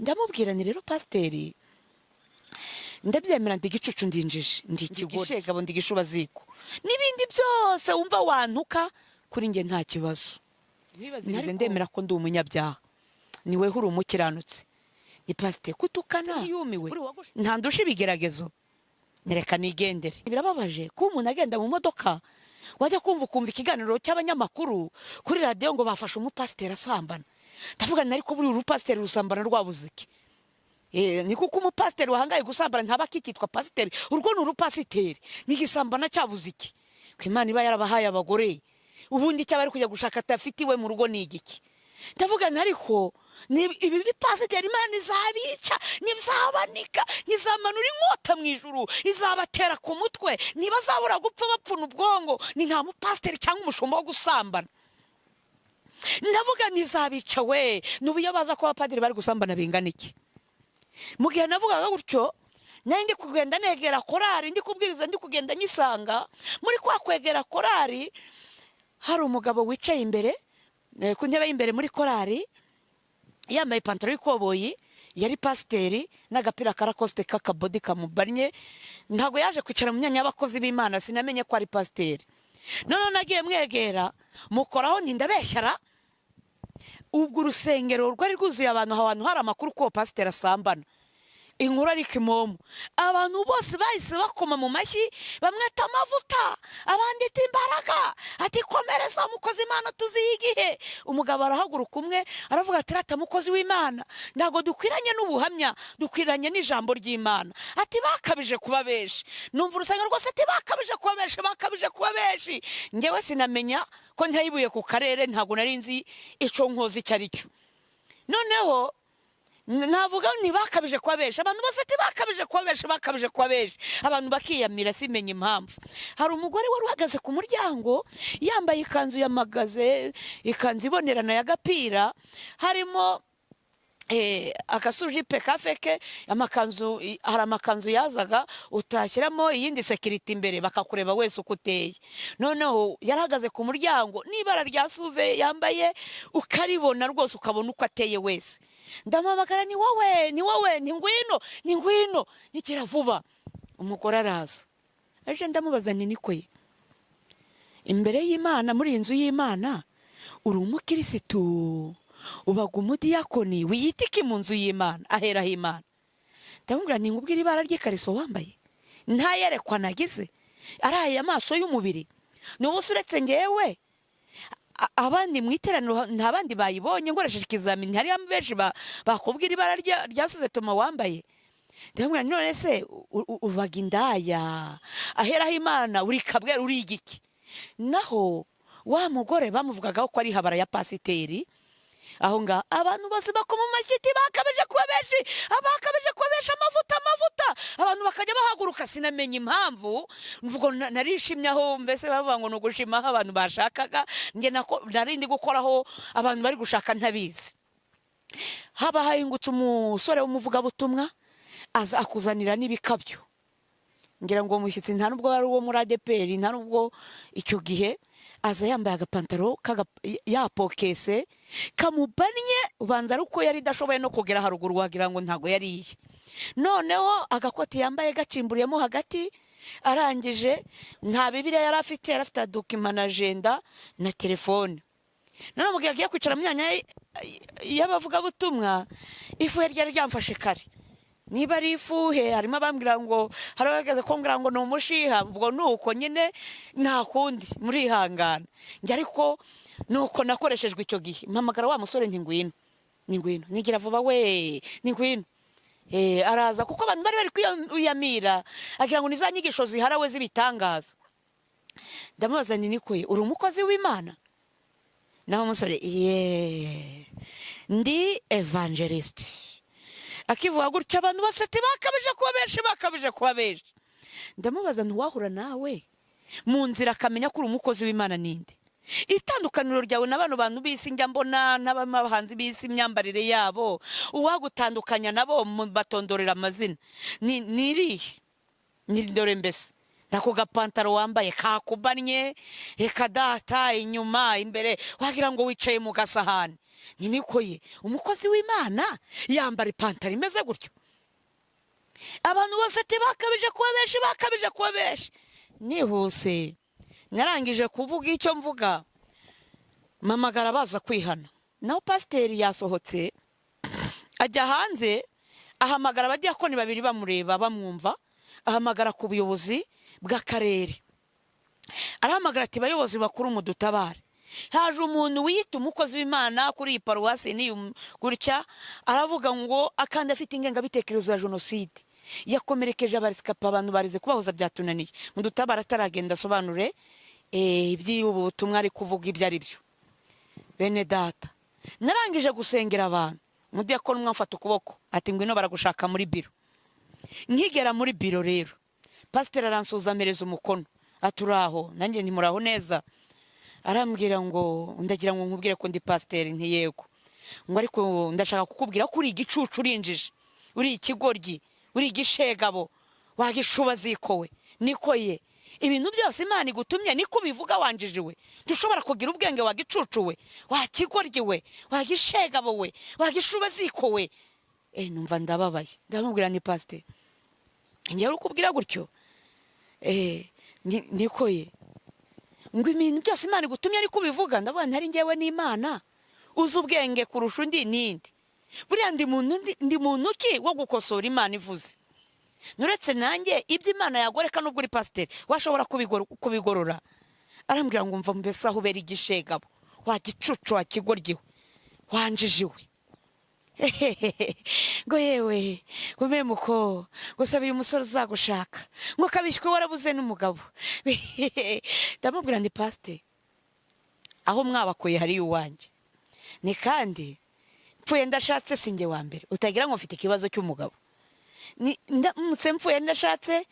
Ndamubwira ni rero pasiteri, ndabyemera, ndi igicucu, ndi injiji, ndi ikigeshegabo, ndi igishubaziko n'ibindi byose wumva wantuka, kuri njye nta kibazo. Ntibaze, ndemera ko ndi umunyabyaha, ni weho uri umukiranutsi. Ni pasiteri kutukana yumiwe, ntandusha ibigeragezo, nereka nigendere. Birababaje kuba umuntu agenda mu modoka, wajya kumva ukumva ikiganiro cy'abanyamakuru kuri radiyo ngo bafashe umupasiteri asambana. Ndavuga nti ariko buriya urupasiteri rusambana rwabuze iki? Ni kuko umupasiteri wahangaye gusambana ntaba akikitwa pasiteri, urwo ni urupasiteri. N'igisambana cyabuze iki, ko Imana iba yarabahaye abagore? Ubundi icyo aba ari kujya gushaka adafite iwe mu rugo ni igiki? Ndavuga nti ariko ni ibi bipasiteri, Imana izabica, ntizabanika, ntizamanura inkota mu ijuru, izabatera ku mutwe, ntibazabura gupfa bapfuna ubwonko. Ni nta mupasiteri cyangwa umushumba wo gusambana. Ndavuga ntizabica we. N'ubu iyo baza ko abapadiri bari gusambana bingana iki? Mu gihe navugaga gutyo, nari ndi kugenda negera korari, ndi kubwiriza, ndi kugenda nyisanga. Muri kwa kwegera korari, hari umugabo wicaye imbere, ku ntebe y'imbere muri korari, yambaye ipantaro y'ikoboyi, yari pasiteri, n'agapira ka Lacoste k'akabodi kamubannye. Ntabwo yaje kwicara mu myanya y'abakozi b'Imana, sinamenye ko ari pasiteri. Noneho nagiye mwegera, mukoraho, nti ndabeshyara? Ubwo urusengero rwari rwuzuye abantu, ahantu hari amakuru ko uwo pasiteri asambana, inkuru ariko imomo. Abantu bose bahise bakoma mu mashyi, bamwita amavuta, abandi ati imbaraga, ati komereza mukozi Imana, tuziye igihe. Umugabo arahaguruka umwe, aravuga ati rata mukozi w'Imana, ntabwo dukwiranye n'ubuhamya, dukwiranye n'ijambo ry'Imana. Ati bakabije kuba benshi. Numva urusengero rwose ati bakabije kuba benshi, bakabije kuba benshi. Ngewe sinamenya ko ntayibuye ku karere, ntabwo nari nzi icyo nkozi icyo ari cyo. Noneho navuga ntibakabije kuba benshi, abantu bose ati bakabije kuba benshi, bakabije kuba benshi, abantu bakiyamira, simenya impamvu. Hari umugore wari uhagaze ku muryango, yambaye ikanzu ya magaze, ikanzu ibonerana ya gapira, harimo akasujipe ka feke. Amakanzu, hari amakanzu yazaga utashyiramo iyindi sécurité imbere, bakakureba wese uko uteye. Noneho yarahagaze ku muryango n'ibara rya suve yambaye ukaribona rwose, ukabona uko ateye wese. Ndamuhamagara: ni wowe, ni wowe, ni ngwino, ni ngwino, nigira vuba. Umugore araza. Aje ndamubaza nti niko ye, imbere y'Imana, muri iyi nzu y'Imana, uri umukirisitu, ubaga umudiyakoni, wiyita iki mu nzu y'Imana, aheraho Imana? Ndamubwira nti nkubwire ibara ry'ikariso wambaye, ntayerekwa nagize, araye amaso y'umubiri, ni ubusa uretse ngewe, abandi mu iteraniro nta bandi bayibonye. Nkoresheje ikizamini, hariyo benshi bakubwira ibara rya sous-vêtement wambaye. Ndamubwira nti none se ubaga indaya, aheraho Imana, uri kabwera, uri igiki? Naho wa mugore bamuvugagaho ko ari habara ya pasiteri aho ngaho, abantu bose bakoma amashyi ati bakabije kuba benshi, bakabije kuba benshi, amavuta, amavuta. Abantu bakajya bahaguruka, sinamenya impamvu. Ubwo narishimye aho, mbese bavuga ngo ni ugushima aho abantu bashakaga. Njye nako nari ndi gukoraho abantu bari gushaka ntabizi. Haba hahingutse umusore w'umuvugabutumwa, aza akuzanira n'ibikabyo. Ngira ngo uwo mushyitsi nta nubwo wari uwo muri ADEPR, nta nubwo icyo gihe. Aza yambaye agapantaro yapokese kamubannye, ubanza ari uko yari idashoboye no kugera haruguru, wagira ngo ntabwo yariye. Noneho agakoti yambaye gacimburiyemo hagati. Arangije, nta Bibiliya yari afite, yari afite document na agenda na telefone. Noneho mu gihe agiye kwicara mu myanya y'abavugabutumwa, ifuhe ryari ryamfashe kare, niba ari ifuhe, harimo abambwira ngo, hari abageze kumbwira ngo ni umushiha. Ubwo ni uko nyine, nta kundi, murihangana. Njye ariko ni uko nakoreshejwe icyo gihe. Mpamagara wa musore nti ngwino, ni ngwino, nigira vuba we, ni ngwino. Araza, kuko abantu bari bari kwiyamira, agira ngo ni za nyigisho ziharawe z'ibitangaza. Ndamubaza nti niko ye, uri umukozi w'Imana? Naho umusore ye ndi évangéliste. Akivuga gutyo, abantu bose ati bakabije kuba benshi, bakabije kuba benshi. Ndamubaza, ntiwahura nawe mu nzira akamenya ko uri umukozi w'Imana ninde? Itandukaniro ryawe na bano bantu b'isi njya mbona n'abahanzi b'isi, imyambarire yabo, uwagutandukanya nabo batondorera amazina, ni irihe? Ni dore mbese ako gapantaro wambaye kakubannye, reka data, inyuma, imbere wagira ngo wicaye mu gasahani. Ni niko ye, umukozi w'Imana yambara ipantaro imeze gutyo? Abantu bose ati bakabije kuba benshi, bakabije kuba benshi. Nihuse narangije kuvuga icyo mvuga, mpamagara baza kwihana. Naho pasiteri yasohotse ajya hanze, ahamagara abadiyakoni babiri bamureba bamwumva, ahamagara ku buyobozi bw'akarere, arahamagara ati: "Bayobozi bakuru, mudutabare, haje umuntu wiyita umukozi w'Imana kuri iyi paruwasi n'iyi gutya, aravuga ngo akandi afite ingengabitekerezo ya jenoside, yakomerekeje abarescapés, abantu barize kubahoza byatunaniye, mudutabare ataragenda asobanure iby'ubu butumwa ari kuvuga ibyo ari byo." Bene data, narangije gusengera abantu, umudiyakoni umwe amfata ukuboko ati: "Ngwino, baragushaka muri biro." Nkigera muri biro rero, pasiteri aransuhuza, amereza umukono ati: "Uraho?" Nanjye ntimuraho neza. Arambwira ngo: "Ndagira ngo nkubwire ko ndi pasiteri." Ntiyego. Ngo: "Ariko ndashaka kukubwira ko uri igicucu, urinjije, uri ikigoryi, uri igishegabo, wagishuba zikowe. Niko ye, ibintu byose Imana igutumye niko ubivuga? Wanjijiwe, ntushobora kugira ubwenge, wagicucu we, wakigoryi we, wagishegabo we, wagishuba ziko we." Numva ndababaye, ndamubwira ni: "Pasiteri, ngewe uri kubwira gutyo?" Niko ye, ngo ibintu byose Imana igutumye ariko ubivuga? Ndavuga ntari ngewe n'Imana uzi ubwenge kurusha undi nindi? Buriya ndi muntu ki wo gukosora Imana ivuze? Nuretse nanjye ibyo Imana yagoreka, nubwo uri pasiteri washobora kubigorora?" Arambwira ngo: "Mva mbese aho ubera igishegabo, wagicucu, wakigoryiwe, wanjijiwe." Ngo: "Yewe," ngo "memuko gusaba uyu musore uzagushaka," ngo "kabishywe warabuze n'umugabo." Ndamubwira ndi: "Pasiteri, aho mwabakuye hari iwanjye ni, kandi mpfuye ndashatse sinjye wa mbere. Utagira ngo mfite ikibazo cy'umugabo. Ndamutse mpfuye ndashatse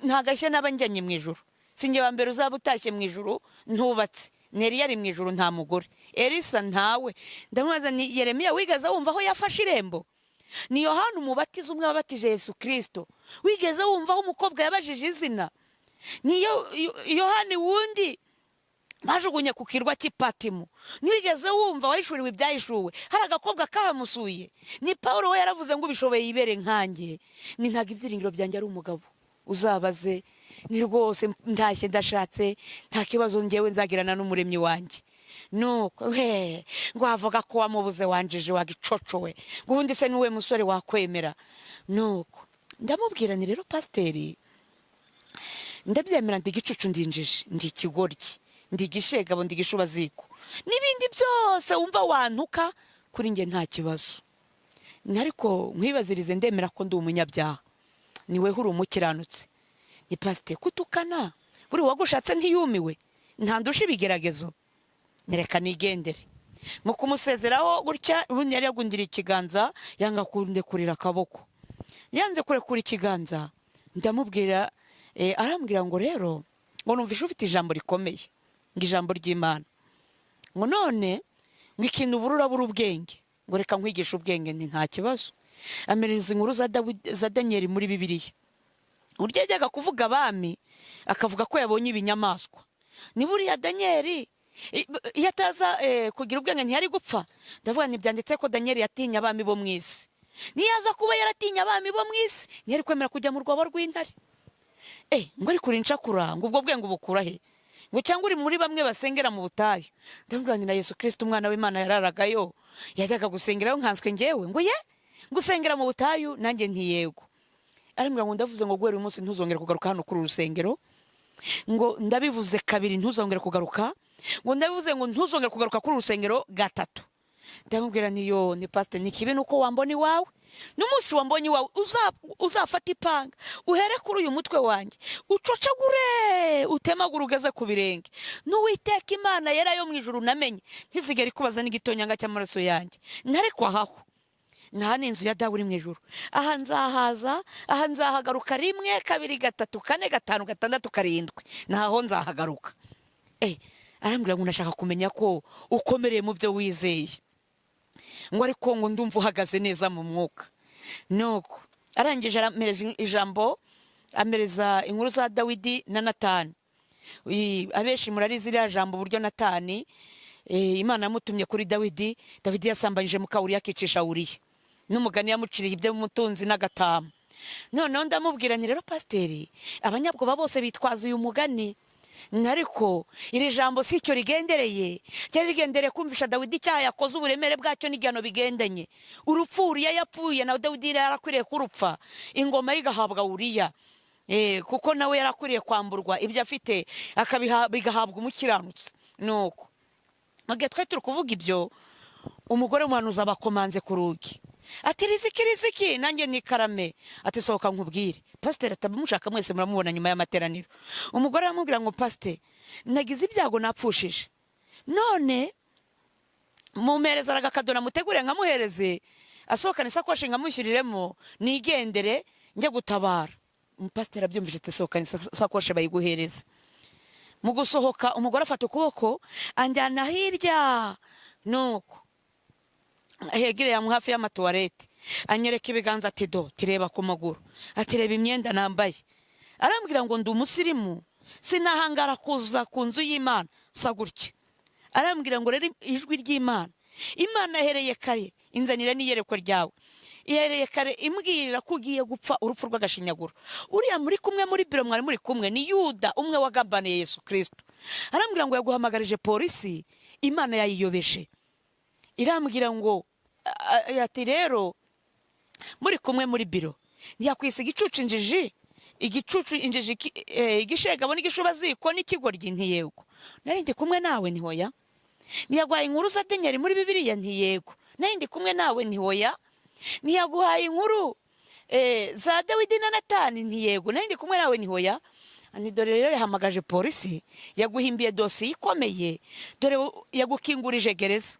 ntagashya naba njyanye mu ijuru. Sinjye wa mbere uzaba utashye mu ijuru ntubatse. Neri yari mu ijuru nta mugore, Elisa ntawe." Ndamubaza ni: "Yeremiya wigeze wumva aho yafashe irembo? Ni Yohani Umubatiza umwe wabatije Yesu Kirisito wigeze wumva aho umukobwa yabajije izina? Ni Yohani wundi bajugunye ku kirwa cy'Ipatimu, ntiwigeze wumva wahishuriwe ibyahishuwe hari agakobwa kahamusuye? Ni Paul we yaravuze ngo ubishoboye yibere nkanjye. Ni ntabwo ibyiringiro byanjye ari umugabo, uzabaze. Ni rwose ntashye ndashatse, nta kibazo ngewe nzagirana n'Umuremyi wanjye." Nuko we ngo: "Wavuga ko wamubuze, wanjije, wagicocowe, ngo ubundi se niwe musore wakwemera?" Nuko ndamubwira ni: "Rero pasiteri, ndabyemera, ndi igicucu, ndinjije, ndi ikigoryi, ndi igishegabo, ndi igishubaziko, n'ibindi byose wumva wantuka kuri njye nta kibazo. Ariko nkwibazirize, ndemera ko ndi umunyabyaha, ni weho uri umukiranutsi. Ni pasiteri, kutukana buri wagushatse ntiyumiwe, ntandusha ibigeragezo. Nereka nigendere." Mu kumusezeraho gutya, ubundi yari yagundiriye ikiganza, yanga kundekurira akaboko. Yanze kurekura ikiganza, ndamubwira, arambwira ngo: "Rero," ngo "numvishe ufite ijambo rikomeye," ngo "ijambo ry'Imana," ngo "none," ngo "ikintu ubura urabura ubwenge," ngo "reka nkwigishe ubwenge." Ni nta kibazo. Amereza inkuru za Daniyeli muri Bibiliya, uburyo yajyaga kuvuga abami akavuga ko yabonye ibinyamaswa. Ni buriya Daniyeli iyo ataza kugira ubwenge ntiyari gupfa. Ndavuga ntibyanditse ko Daniyeli yatinye abami bo mu isi. Niyo aza kuba yaratinye abami bo mu isi, ntiyari kwemera kujya mu rwobo rw'intare. Ngo: "Ariko uri incakura," ngo "ubwo bwenge ubukura he?" ngo "cyangwa uri muri bamwe basengera mu butayu?" Ndamubwira nti: "Na Yesu Kirisito umwana w'Imana yararagayo, yajyaga gusengerayo, nkanswe ngewe?" Ngo: "Ye, gusengera mu butayu?" Nanjye ntiyego. Arambwira ngo: "Ndavuze ngo guhera uyu munsi ntuzongere kugaruka hano kuri uru rusengero," ngo "ndabivuze kabiri, ntuzongere kugaruka," ngo "ndabivuze ngo ntuzongere kugaruka kuri uru rusengero gatatu." Ndamubwira niyo ni: "Pasite, ni kibi nuko wambona iwawe. N'umunsi wambonye iwawe uzafata ipanga uhere kuri uyu mutwe wanjye, ucocagure, utemagure ugeze ku birenge. N'Uwiteka Imana yera yo mu ijuru namenye ntizigere ikubaza n'igitonyanga cy'amaraso yanjye. Ntariko ahaho nta ni inzu ya Dawe uri mu ijuru. Aha nzahaza, aha nzahagaruka rimwe, kabiri, gatatu, kane, gatanu, gatandatu, karindwi, naho nzahagaruka." Arambwira ngo: "Ndashaka kumenya ko ukomereye mu byo wizeye," ngo "ariko ngo ndumva uhagaze neza mu mwuka." Nuko arangije aramereza ijambo, amereza inkuru za Dawidi na Natani. Abenshi murarizi iriya jambo, uburyo Natani Imana yamutumye kuri Dawidi. Dawidi yasambanyije muka Uriya, akicisha Uriya, n'umugani yamuciriye iby'umutunzi n'agatama. Noneho ndamubwira nti: "Rero pasiteri, abanyabwoba bose bitwaza uyu mugani, ariko iri jambo si icyo rigendereye. Ryari rigendereye kumvisha Dawidi icyaha yakoze, uburemere bwacyo n'igihano bigendanye. Urupfu Uriya yapfuye, na Dawidi yari yarakwiriye kurupfa, ingoma ye igahabwa Uriya, kuko nawe yarakwiriye kwamburwa ibyo afite, bigahabwa umukiranutsi." Nuko mu gihe twari turi kuvuga ibyo, umugore w'umuhanuzi abakomanze ku rugi, ati: "Riziki, Riziki!" Nanjye nikarame. Ati: "Sohoka nkubwire." Pasiteri atamushaka, mwese muramubona nyuma y'amateraniro. Umugore aramubwira ngo: "Pasiteri, nagize ibyago, napfushije, none mumpereza agakadona mutegure nkamuhereze, asohokane isakoshi nkamushyiriremo, nigendere njye gutabara." Umupasiteri abyumvise ati: "Sohokane isakoshi bayiguhereze." Mu gusohoka, umugore afata ukuboko anjyana hirya, nuko hegereye hafi y'amatuwarete, anyereka ibiganza, ati: "Do, tireba ku maguru." Ati: "Reba imyenda nambaye." Arambwira ngo: "Ndi umusirimu, sinahangara kuza ku nzu y'Imana sa gutya." Arambwira ngo: "Rero ijwi ry'Imana, Imana yahereye kare inzanira n'iyerekwa ryawe, ihereye kare imbwirira ko ugiye gupfa urupfu rw'agashinyaguro. Uriya muri kumwe muri biro, mwari muri kumwe, ni Yuda umwe wagambaniye Yesu Kirisito." Arambwira ngo: "Yaguhamagarije polisi, Imana yayiyobeje." Irambwira ngo ati: "Rero muri kumwe muri biro, ntiyakwisiga igicucu, injiji, igicucu, injiji, igishegabo n'igishubaziko n'ikigoryi?" Ntiyego. "Nari ndi kumwe nawe?" Ntihoya. "Ntiyaguhaye inkuru za Daniyeli muri Bibiliya?" Ntiyego. "Nari ndi kumwe nawe?" Ntihoya. "Ntiyaguhaye inkuru za Dawidi na Natani?" Ntiyego. "Nari ndi kumwe nawe?" Ntihoya. Ni dore rero yahamagaje polisi, yaguhimbiye dosiye ikomeye, dore yagukingurije gereza.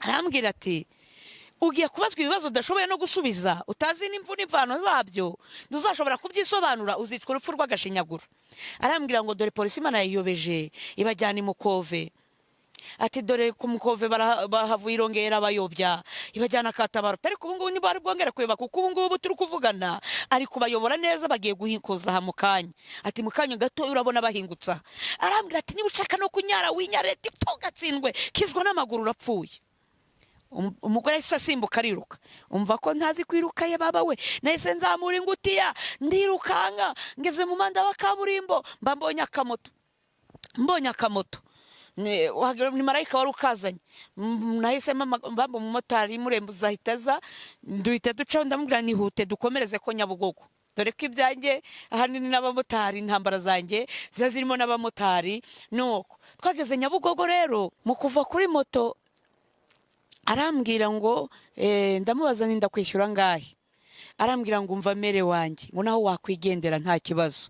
Arambwira ati: "Ugiye kubazwa ibibazo udashoboye no gusubiza, utazi n'imvu n'imvano zabyo, ntuzashobora kubyisobanura, uzicwa urupfu rw'agashinyaguro." Arambwira ngo: "Dore polisi Imana yayiyobeje, ibajyana i Mukove." Ati: "Dore ku Mukove bahavuye, irongera abayobya, ibajyana Katabarota, ariko ubu ngubu ntibari bwongere kuyoba, kuko ubu ngubu turi kuvugana ari kubayobora neza, bagiye guhinguza aha mu kanya." Ati: "Mu kanya gato urabona bahingutsa." Arambwira ati: "Niba ushaka no kunyara winyare, tugatsindwe, kizwa n'amaguru, urapfuye." Umugore yahise asimbuka ariruka. Umva ko ntazi kwiruka ye baba we! Nahise nzamura ingutiya, ndirukanka, ngeze mu muhanda wa kaburimbo mba mbonye akamoto, mbonye akamoto. Wagira ni marayika wari ukazanye. Nahise mbamba umumotari, murembuza, ahita aza, duhita ducaho. Ndamubwira: "Nihute dukomereze ko Nyabugogo," dore ko ibyanjye ahanini n'abamotari, intambara zanjye ziba zirimo n'abamotari. Nuko twageze Nyabugogo rero, mu kuva kuri moto arambwira ngo ndamubaza nti: "Ndakwishyura angahe?" Arambwira ngo: "Umva mere wanjye," ngo: "naho wakwigendera nta kibazo."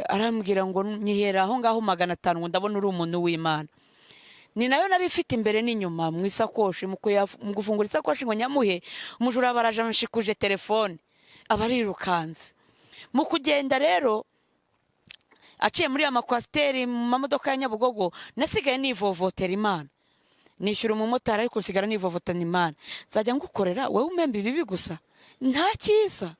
Arambwira ngo: "Nyihera aho ngaho 500," ngo: "Ndabona uri umuntu w'Imana." Ni nayo nari ifite imbere n'inyuma mu isakoshi. Mu gufungura isakoshi ngo nyamuhe, umujura baraje anshikuje telefone, aba arirukanze. Mu kugenda rero aciye muri ya makwasiteri, mu mamodoka ya Nyabugogo, nasigaye nivovotera Imana. Nishyura umumotari, ariko nsigara nivovotana Imana: "Nzajya ngukorera wowe umemba ibibi gusa, nta cyiza?"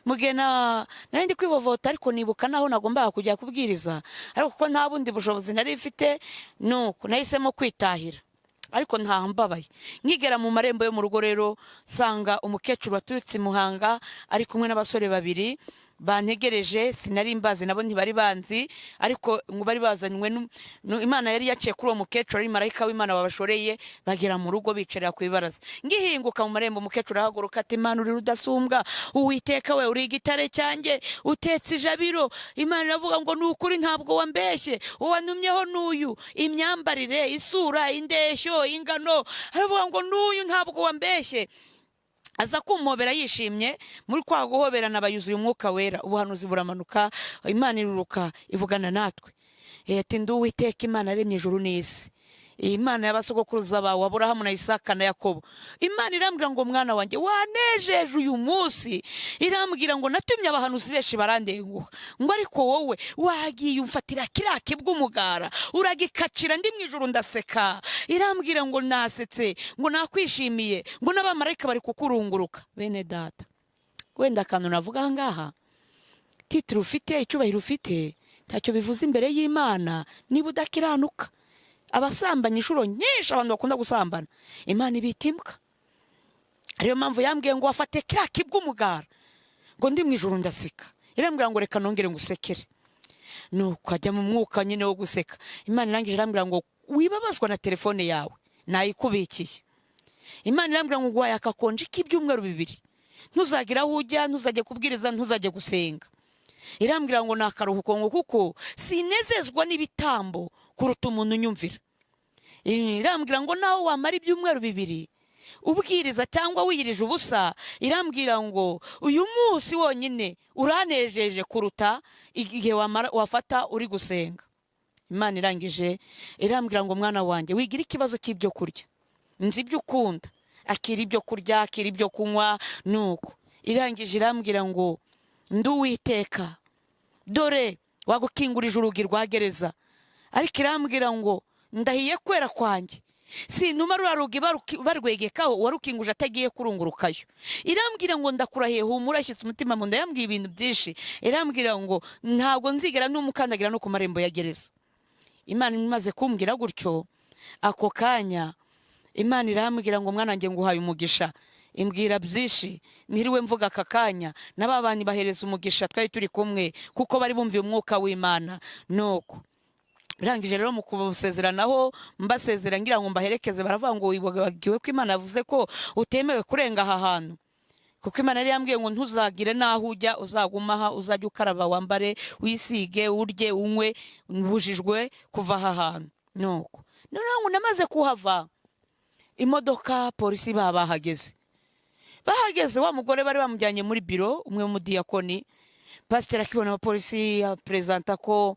Mu gihe nari ndi kwivovota, ariko nibuka naho nagombaga kujya kubwiriza, ariko kuko nta bundi bushobozi nari mfite, nuko nahisemo kwitahira, ariko ntambabaye. Nkigera mu marembo yo mu rugo rero, nsanga umukecuru waturutse i Muhanga ari kumwe n'abasore babiri bantegereje. Sinari mbazi, nabo ntibari banzi, ariko ngo bari bazanywe Imana yari yaciye kuri uwo mukecuru, ari marayika w'Imana wabashoreye, bagera mu rugo bicarira ku ibaraza. Ngihinguka mu marembo, umukecuru arahaguruka ati: "Imana uri rudasumbwa, Uwiteka we, uri igitare cyanjye, utetse ijabiro. Imana iravuga ngo ni ukuri, ntabwo wambeshye, uwantumyeho n'uyu, imyambarire, isura, indeshyo, ingano." Aravuga ngo: "N'uyu, ntabwo wambeshye." Aza kumpobera yishimye. Muri kwa guhoberana bayuzuye Umwuka Wera, ubuhanuzi buramanuka, Imana iruruka ivugana natwe. Ati: "Ndi Uwiteka Imana yaremye ijuru n'isi, iyi Imana y'abasogokuruza bawe Aburahamu na Isaka na Yakobo." Imana irambwira ngo: "Mwana wanjye, wanejeje uyu munsi." Irambwira ngo: "Natumye abahanuzi benshi barandenguha," ngo: "ariko wowe wagiye umfatira kiriya kibw'umugara, uragikacira, ndi mu ijuru ndaseka." Irambwira ngo: "Nasetse," ngo: "nakwishimiye," ngo: "n'abamarayika bari kukurunguruka." Bene data, wenda akantu navuga aha ngaha: titre ufite, icyubahiro ufite, ntacyo bivuze imbere y'Imana niba udakiranuka. Abasambanya inshuro nyinshi, abantu bakunda gusambana, Imana ibita imbwa. Ariyo mpamvu yambwiye ngo wafate kiriya kibwa umugara, ngo ndi mu ijuru ndaseka. Irambwira ngo reka nongere ngusekere. Nuko ajya mu mwuka nyine wo guseka. Imana irangije irambwira ngo wibabazwa na telefone yawe, nayikubikiye. Imana irambwira ngo nguhaye akakonji k'ibyumweru 2, ntuzagire aho ujya, ntuzajye kubwiriza, ntuzajye gusenga. Irambwira ngo ni akaruhuko, ngo kuko sinezezwa n'ibitambo kuruta umuntu unyumvira. Irambwira ngo naho wamara ibyumweru 2 ubwiriza cyangwa wiyirije ubusa, irambwira ngo uyu munsi wonyine uranejeje kuruta igihe wafata uri gusenga. Imana irangije irambwira ngo mwana wanjye, wigira ikibazo cy'ibyo kurya, nzi ibyo ukunda, akira ibyo kurya, akira ibyo kunywa. Nuko irangije irambwira ngo ndi Uwiteka, dore wagukingurije urugi rwa gereza. Ariko irambwira ngo ndahiye kwera kwanjye, sintuma ruriya rugi barwegekaho uwarukinguje atagiye kurungurukayo. Irambwira ngo ndakurahiye, humura, ashyitse umutima mu nda. Yambwiye ibintu byinshi. Irambwira ngo ntabwo nzigera n'umukandagira no ku marembo ya gereza. Imana imaze kumbwira gutyo, ako kanya Imana irambwira ngo mwana wanjye, nguhaye umugisha. Imbwira byinshi ntiriwe mvuga aka kanya. Na ba bantu bahereza umugisha twari turi kumwe, kuko bari bumviye umwuka w'Imana. Nuko birangije rero, mu kubasezeranaho, mbasezera ngira ngo mbaherekeze, baravuga ngo wibagiwe ko Imana yavuze ko utemewe kurenga aha hantu? Kuko Imana yari yambwiye ngo ntuzagire n'aho ujya, uzaguma aha, uzajya ukaraba, wambare, wisige, urye, unywe, ubujijwe kuva aha hantu. Nuko noneho ngo namaze kuhava, imodoka polisi baba bahageze. Bahageze, wa mugore bari bamujyanye muri biro, umwe w'umudiyakoni. Pasiteri akibona abapolisi, perezanta ko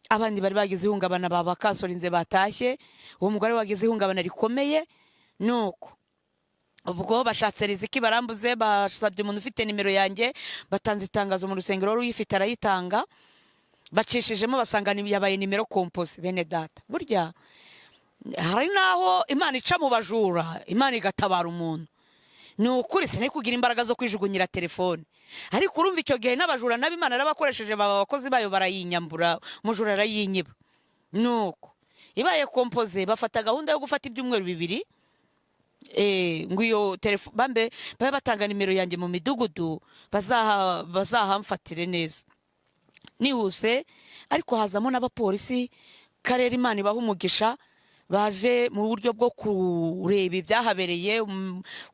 abandi bari bagize ihungabana babakasorinze batashye, uwo mugore wagize ihungabana rikomeye. Nuko ubwo bashatse riziki barambuze, basabye umuntu ufite nimero yanjye, batanze itangazo mu rusengero, wari uyifite arayitanga. Bacishijemo basanga yabaye nimero composée. Bene data, burya hari n'aho Imana ica mu bajura, Imana igatabara umuntu. Ni ukuri, sinari kugira imbaraga zo kwijugunyira telefone. Ariko urumva icyo gihe n'abajura nabo Imana yarabakoresheje, baba abakozi bayo, barayinyambura, umujura arayinyiba. Nuko ibaye composée, bafata gahunda yo gufata ibyumweru 2, ngo iyo telefone bambe babe batanga nimero yanjye mu midugudu, bazahamfatire neza nihuse. Ariko hazamo n'abapolisi karere, Imana ibaha umugisha, baje mu buryo bwo kureba ibyahabereye,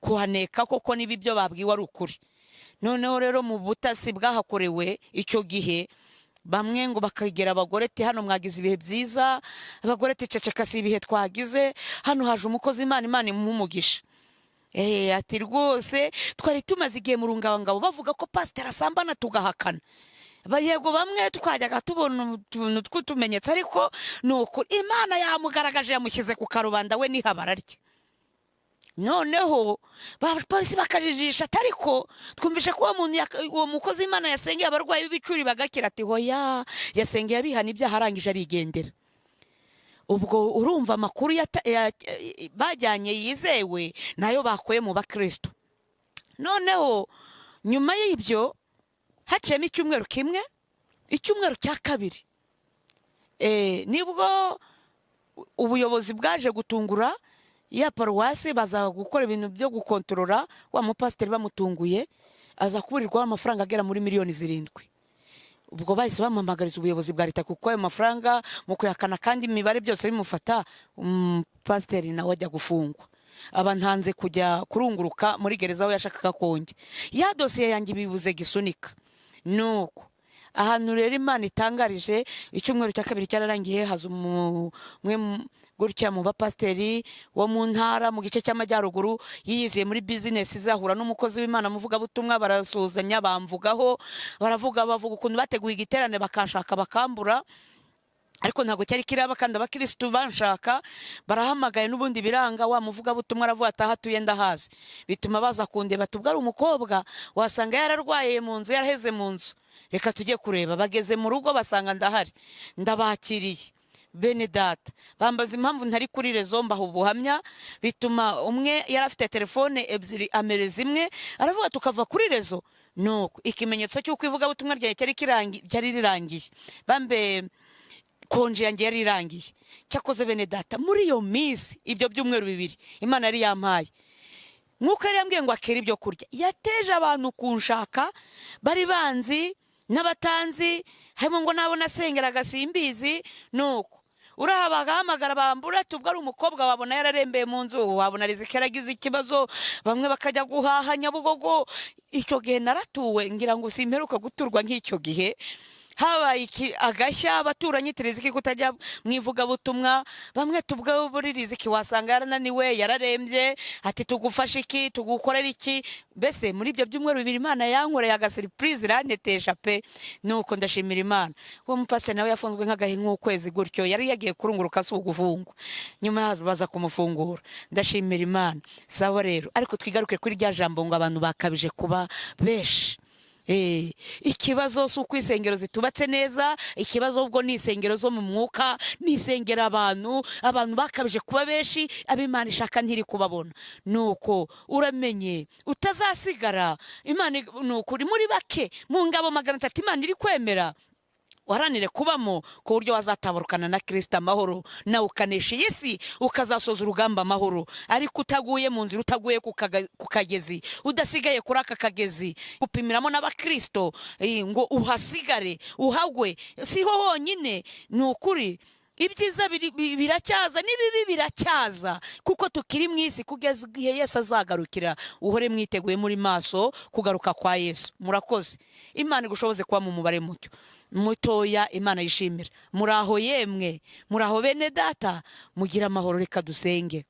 kuhaneka koko niba ibyo babwiwe ari ukuri. Noneho rero mu butasi bwahakorewe icyo gihe, bamwe ngo bakegera abagore ati hano mwagize ibihe byiza, abagore ati ceceka, si ibihe twagize, hano haje umukozi Imana, Imana imuha umugisha. Ati rwose twari tumaze igihe mu rungabangabo bavuga ko pasiteri asambana, tugahakana. Yego, bamwe twajyaga tubona utuntu tw'utumenyetso, ariko ni ukuri Imana yamugaragaje, yamushyize ku karubanda, we nihabara rye. Noneho abapolisi bakajijisha ati ariko twumvishe ko uwo muntu uwo mukozi w'Imana yasengeye abarwayi b'ibicuri bagakira. Ati hoya, yasengeye abihana ibyaha, arangije arigendera. Ubwo urumva amakuru bajyanye yizewe nayo bakuye mu bakristo. Noneho nyuma y'ibyo haciyemo icyumweru kimwe, icyumweru cya kabiri, nibwo ubuyobozi bwaje gutungura ya paruwasi, baza gukora ibintu byo gukontorora wa mupasiteri. Bamutunguye aza kuburirwaho amafaranga agera muri miliyoni 7. Ubwo bahise bamuhamagariza ubuyobozi bwa leta, kuko ayo mafaranga mu kuyakana kandi imibare byose bimufata, umupasiteri nawe ajya gufungwa. Aba ntanze kujya kurunguruka muri gereza aho yashakaga konjya ya dosiye yanjye, bibuze gisunika. Nuko ahantu rero Imana itangarije, icyumweru cya kabiri cyararangiye, haza umwe gutya mu bapasiteri wo mu ntara mu gice cy'amajyaruguru, yiyiziye muri bizinesi, izahura n'umukozi w'Imana muvugabutumwa, barasuhuzanya, bamvugaho, baravuga, bavuga ukuntu bateguye igiterane bakanshaka bakambura, ariko ntabwo cyari kiraba, kandi abakirisitu banshaka barahamagaye n'ubundi biranga. Wa muvugabutumwa aravuga ati aho atuye ndahazi, bituma baza kundeba. Tubwo ari umukobwa, wasanga yararwaye mu nzu, yaraheze mu nzu, reka tujye kureba. Bageze mu rugo basanga ndahari, ndabakiriye. Bene data, bambaza impamvu ntari kuri réseau, mbaha ubuhamya, bituma umwe yari afite telefone ebyiri amereza imwe, aravuga tukava kuri réseau. Nuko ikimenyetso cy'uko ivugabutumwa ryanjye cyari rirangiye, bambe Konje yanjye yari irangiye. Cyakoze bene data, muri iyo minsi, ibyo byumweru 2 Imana yari yampaye, nk'uko yari yambwiye ngo akere ibyo kurya, yateje abantu kunshaka, bari banzi n'abatanzi, harimo ngo nabo nasengeraga simbizi. Nuko uraha bagahamagara bambura, tubwo ari umukobwa wabona yararembeye mu nzu, wabona Riziki yaragize ikibazo, bamwe bakajya guhaha Nyabugogo. Icyo gihe naratuwe, ngira ngo simperuka guturwa nk'icyo gihe. Habaye iki agashya, abaturanyi Riziki kutajya mu ivugabutumwa, bamwe tubwo buri Riziki wasanga yarananiwe, yararembye, ati tugufashe iki, tugukorera iki? Mbese muri ibyo byumweru 2 Imana yankoreye agasurprise, irantetesha pe. Nuko ndashimira Imana. Uwo mupasiteri nawe yafunzwe nk'agahe nk'ukwezi gutyo, yari yagiye kurunguruka, si ugufungwa, nyuma yazo baza kumufungura. Ndashimira Imana. Sawa rero, ariko twigaruke kuri rya jambo ngo abantu bakabije kuba benshi. Ikibazo si uko insengero zitubatse neza, ikibazo ubwo ni insengero zo mu mwuka, ni insengero abantu bakabije kuba benshi, ab'Imana ishaka ntiri kubabona. Nuko uramenye utazasigara. Imana ni ukuri muri bake mu ngabo 300 Imana iri kwemera, uharanire kubamo ku buryo wazatabarukana na Kirisita amahoro, nawe ukanesha iyi si, ukazasoza urugamba amahoro, ariko utaguye mu nzira, utaguye ku kagezi, udasigaye kuri aka kagezi gupimiramo n'abakirisito ngo uhasigare uhagwe. Siho honyine, ni ukuri ibyiza biracyaza n'ibibi biracyaza, kuko tukiri mu isi kugeza igihe Yesu azagarukira. Uhore mwiteguye, muri maso kugaruka kwa Yesu. Murakoze. Imana igushoboze kuba mu mubare muto mutoya Imana yishimira. Muraho yemwe, muraho bene data, mugire amahoro. Reka dusenge.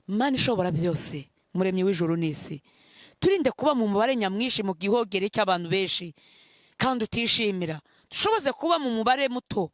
Mana ishobora byose, Muremyi w'ijuru n'isi, turinde kuba mu mubare nyamwinshi mu gihogere cy'abantu benshi kandi utishimira. Dushoboze kuba mu mubare muto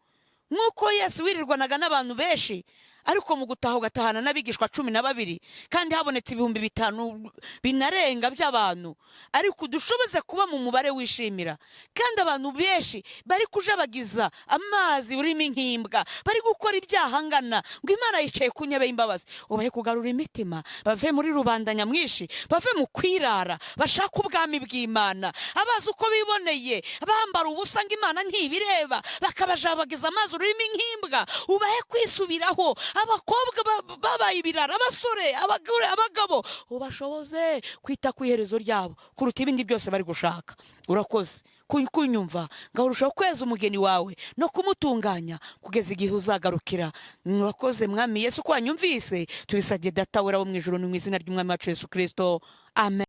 nk'uko Yesu wirirwanaga n'abantu benshi, ariko mu gutaha ugatahana n'abigishwa 12, kandi habonetse 5000 binarenga by'abantu. Ariko dushoboze kuba mu mubare wishimira. Kandi abantu benshi bari kujabagiza amazi urimo nk'imbwa, bari gukora ibyaha ngana ngo Imana yicaye ku ntebe y'imbabazi. Ubahe kugarura imitima, bave muri rubanda nyamwinshi, bave mu kwirara, bashake ubwami bw'Imana. Abazi uko biboneye bambara ubusa ngo Imana ntibireba, bakabajabagiza amazi ururimi nk'imbwa, ubahe kwisubiraho. Abakobwa babaye ibirara, abasore, abagore, abagabo, ubashoboze kwita ku iherezo ryabo kuruta ibindi byose bari gushaka. Urakoze kunyumva, ngaho urushaho kweza umugeni wawe no kumutunganya kugeza igihe uzagarukira. Murakoze Mwami Yesu ko wanyumvise. Tubisabye Data wera wo mu ijuru, ni mu izina ry'Umwami wacu Yesu Kirisito, amen.